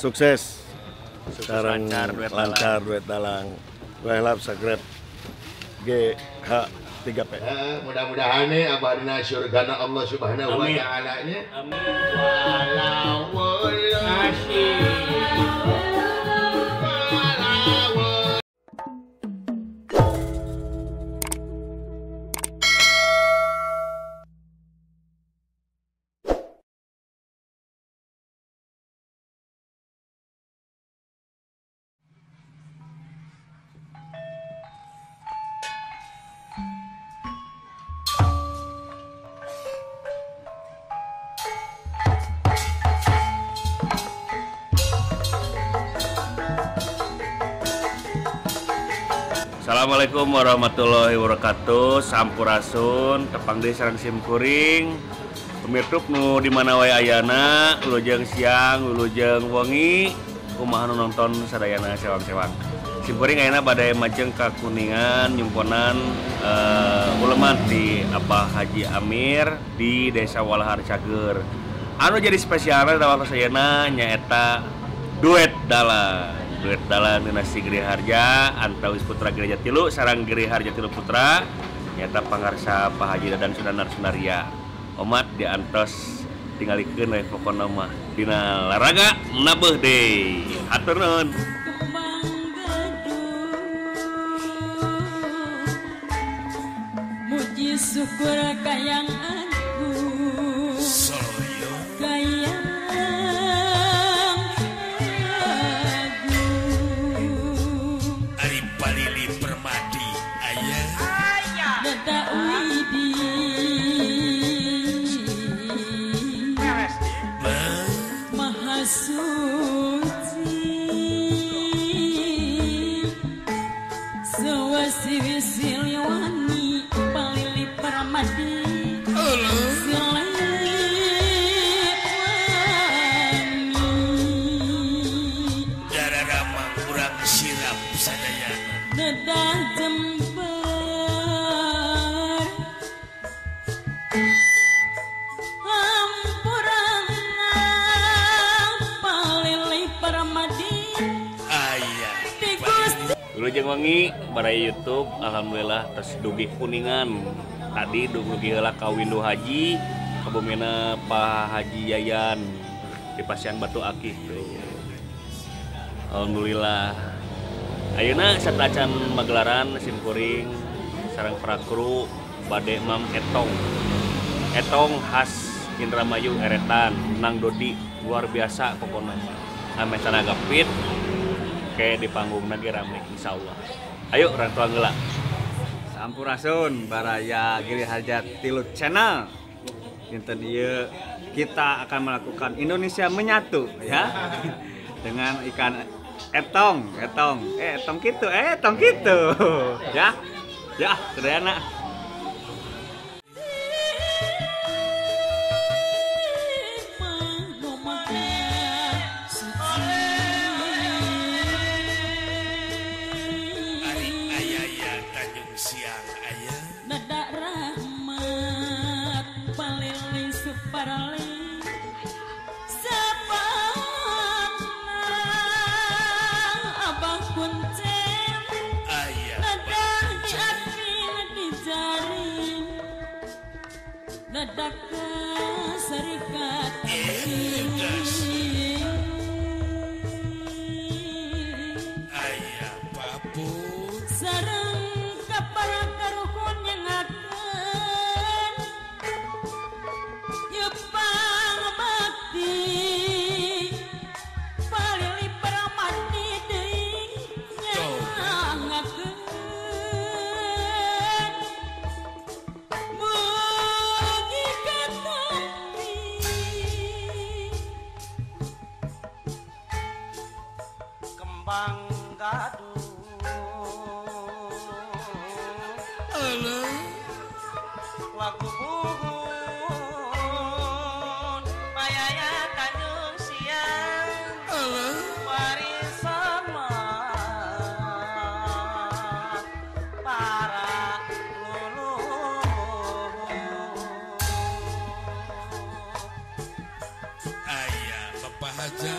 Sukses. Sukses lancar duet lancar duet dalang. Like, subscribe GH3P. Mudah-mudahan nih abah dina surgana Allah Subhanahu wa taala nya. Amin. Assalamualaikum warahmatullahi wabarakatuh. Sampurasun, tepang deui sareng simkuring. Pemirsa nu di mana wae ayana, wilujeng siang, wilujeng wengi, kumaha nu nonton sadayana sewang-sewang. Simkuring ayana bade majeng ka Kuningan nyumponan uleman di Abah Haji Amir di Desa Walahar Cager. Anu jadi spesialna da waktu sayana nyaeta duet dalang. Duet dalang dinasti Giri Harja antawis putra Giri Jatilu sareng Giri Harja Tilu Putra nyata pangarsa Pak Haji Dadan Sudanar Sunaria. Omat diantos tingalikeun we pokona mah dina laraga nabeuh deui. Hatur nuhun. Muji syukur kayang aku kayang Palili Permadi ayah Dada Widi Maha Suci Sewasi Siliwangi Palili Permadi Siliwangi Darah kurang sirap sadayana Dadah Jember Hampurana Palili Permadi ayah. Wilujeng wengi baraya YouTube, alhamdulillah tos dugi Kuningan. Tadi dugi heula ka Windu Haji, kabumina Pak Haji Yayan di Pasian Batu Akih tuh. Alhamdulillah. Ayeuna satacan magelaran simkuring sareng prakru bade Mam Etong. Etong khas Indramayu Eretan Nang Dodi luar biasa pokona mah. Ame tanaga fit kayak di panggung lagi rame insyaallah. Ayo orang tua heula. Sampurasun baraya Giri Harja Tilu Channel. Dinten ieu kita akan melakukan Indonesia menyatu ya dengan ikan etong, etong, etong gitu, etong gitu, ya, ya, sederhana. Ari ayah Tanjung Siang ayah. Nada rahmat palili suparali. Nada keserikat ayah papu sareng kapara karuhun yang akan yepang bakti palili Permadi deui nyangakeun. Kembang gadung waku buhun payaya Tanjung Siang warisan para leluhur. Ayah Bapak Haji.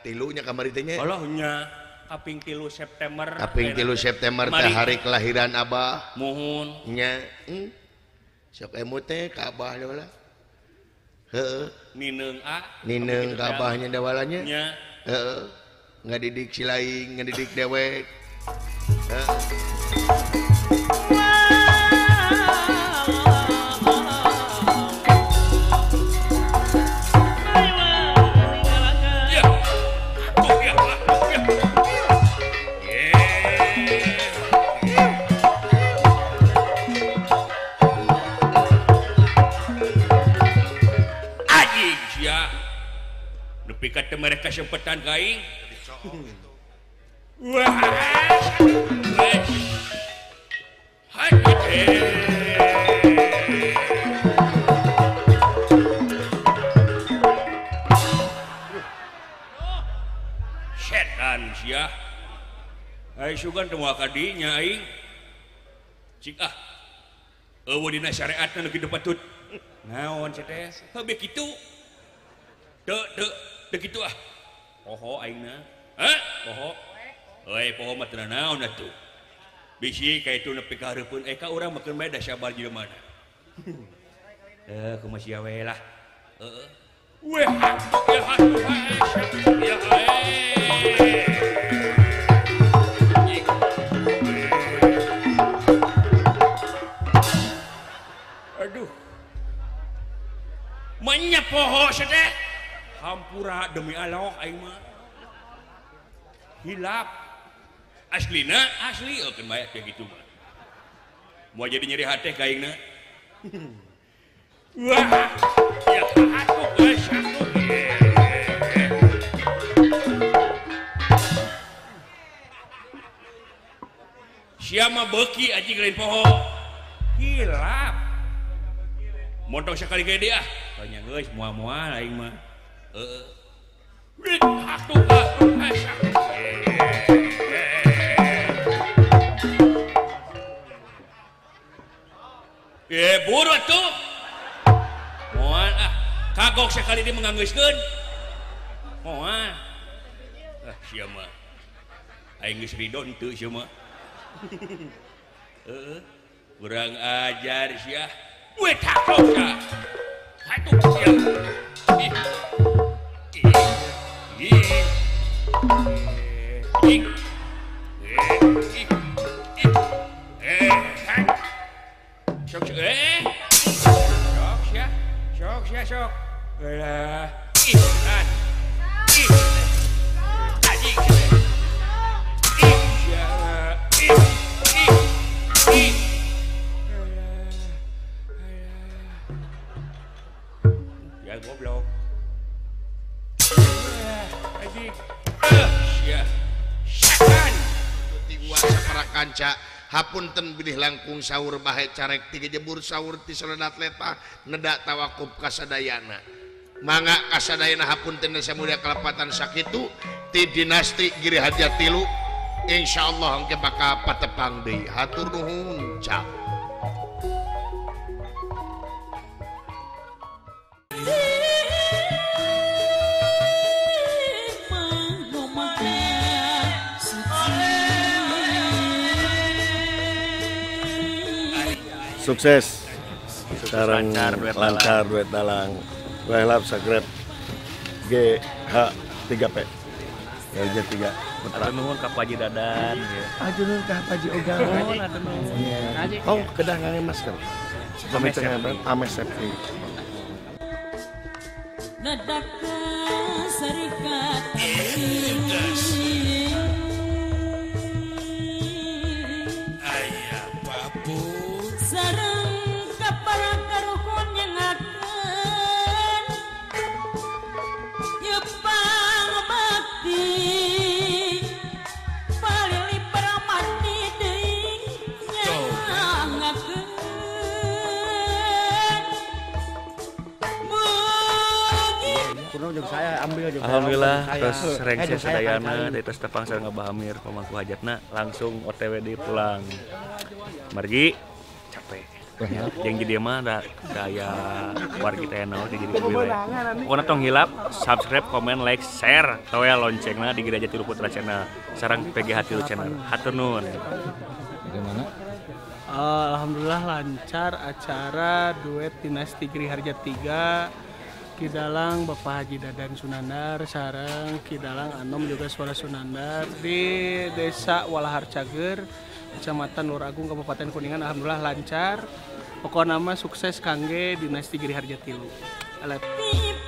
Tilunya kamari teh nya. Allah nya kaping 3 September. Kaping 3 September teh hari kelahiran Abah. Muhun. Nya. Sok emut teh ka Abah lah. Heeh. Nineung a. Nineung ka Abahnya dawalanya. Nya. Heeh. Ngadidik si laing, ngadidik dewek. Heeh. Nepi ka teu mereka sempetan ka aing. Wah. Setan sia. Ai sugan teu moal ka dinya aing. Cik ah. Eueuh dina syariatna nu kitu patut. Naon sia teh? Heuh kitu. Teu teu teu kitu ah. Poho aingna. Hah? Poho. Euy poho mah teu naon atuh. Bisi ka itu nepi ka hareupeun ka urang mah keun bae da sabar jelema na. Kumaha sia we lah. Heeh. Weh, ya ya. Aduh. Manya poho sia teh. Hampura demi Allah aing mah. Hilap. Aslina asli oke bae kayak gitu mah. Mau jadi nyeri hati ka aingna. Wah. Ya atuh geus atuh. Sia mah beuki anjing lain poho. Hilap. Montong sakali ge ah. Tanya geus moal-moal aing mah. Heeh. Atuh atuh atuh. Buru atuh. Moal ah, kagok sekali dia menganggeuskeun. Moal. Ah sia mah. Aing geus ridho henteu sia mah. Heeh. Kurang ajar sia. We takok sia. Atuh sia. Ih. Ih. Ih. Ih. Ih. Sok sok sia. Sok sia sok. Alah. Ih, an. Ih. Anjing. Ih, sia. Ih. Ih. Ih. Alah. Ya goblok. Anjing. Sia. Setan. Tiwa sapara kanca. Hapunten bilih langkung sahur bahe carek tiga jebur sahur ti soledat letah nedak tawakub kasadayana mangga kasadayana hapunten samulia kalepatan sakitu ti dinasti Giri Harja tilu insyaallah engke bakal patepang deui hatur nuhun cak. Sukses. Sekarang lancar duet dalang. Lap subscribe GH3P. GH3 Putra. Atur nuhun ka Pak Haji Dadan ya. Atur nuhun ka Pak Haji Oga. Nuhun atur nuhun. Oh, kedah ngangge masker. Sampai cenah ame safety. Alhamdulillah terus rengse sadayana dari tos tepang sareng Abah Amir pamangku hajatna langsung OTW di pulang. Margi capek. Yang jadi mah da daya wargi teh naon jadi we. Pokona tong hilap subscribe, komen, like, share, toel loncengna di Giri Harja Tilu Putra Channel sareng PGH Tilu Channel. Hatur nuhun. Bagaimana? Alhamdulillah lancar acara duet Dinasti Giri Harja 3. Ki Dalang Bapak Haji Dadan Sunandar sareng Ki Dalang Anom juga Suara Sunandar di Desa Walahar Cager, Kecamatan Luragung, Kabupaten Kuningan. Alhamdulillah lancar. Pokokna mah sukses kangge Dinasti Giri Harja Tilu.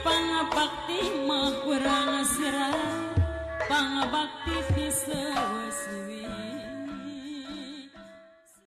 Pangabakti mah urang sirah, pangabakti ti seusiwi.